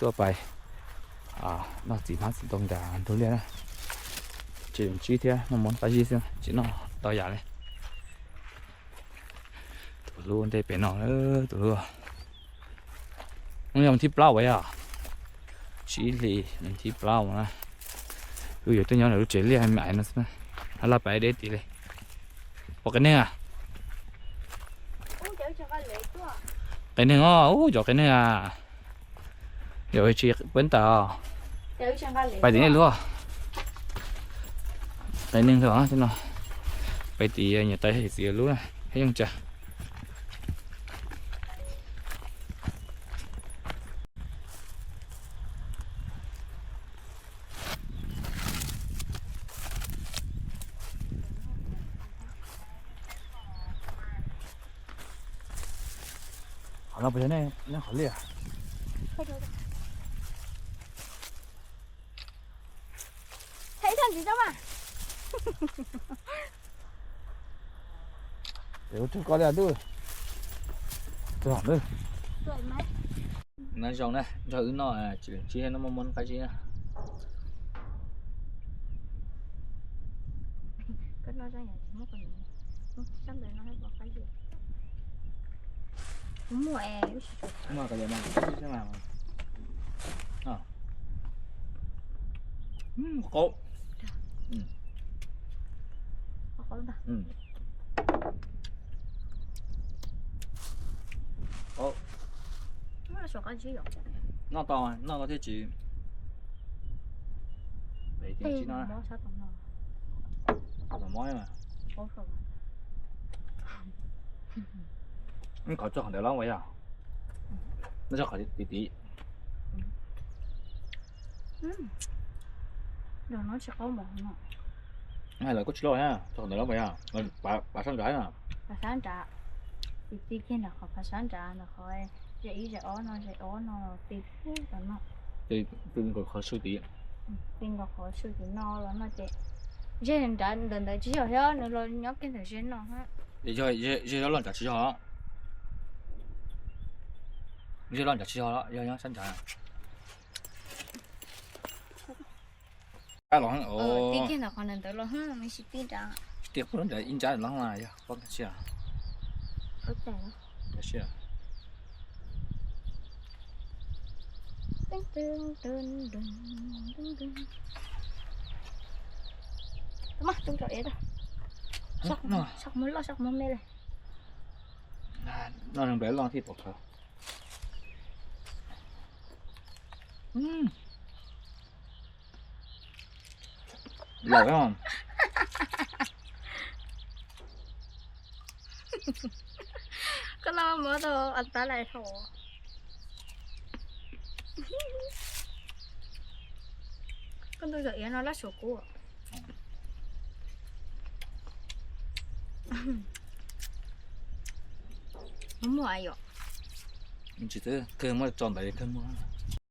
Tuaj pais noj txiv hmab txiv ntoo nrad nrug liaj na. Tsis ntsib thiab, noj mov qab zib xwb, tsis noj ntau yam li. Tus hlub ua ntej pem no, tus hlub. Hnub no thib plaub uas yog tsib hlis thib plaub na. Wb yuav tuaj nyob ntawm lub tsev liaj me aiv no xwb, laj pais deb tid li. Pom qias neeg a? Qias neeg os, ub, cov qias neeg a. Yog tsis puab tas, pais tim nej lub. Qias neeg lawm no. Pais tim niam tais txiv lub thiab yooj tsa. Qhov no puas yog nej nyob qhov liaj? Tes ua tug koj li ntuj. Nab zoo na, nrog wb noj, tsis noj mov qab zib na. Qaub. Noj tau, noj tau thiab tsis. Mob. Qhov tso qhov ntawd los ua yog, noj tso qhov tid tid. Hais lawm kuj tsis loj na, tso qhov ntawd los ua yog, pav sab nrad na. Pav sab nrad, tiv tiv kiag ntawm qhov pav sab nrad ntawm qhov ze ib ze ob no, ze ob no tiv puag tom no. Tiv nkaus qhov su tid. Tiv nkaus qhov su tim no los no ces ze nrad ntawm ntawd tsis yog thiab, nws los nyob kiag ntawm ze no. Ze loj nrad tsis yog. Ze loj nrad tsis yog, yog nyob sab nrad. Los tib kiag ntawm qhov ntawd los me ntsis tib nrad. Tias qub nrad ib nrab los yog pob sia. Tub rau ev tau. Sab qhov muag loj sab qhov muag me li. Noj nplej loj thiaj pom qhov. Laus. Koj noj mov tau tab lais thaum koj ntuj zom iav no lab suav kub. Muaj yom. Tsis twb kawg muab tso ntawd kawg muag.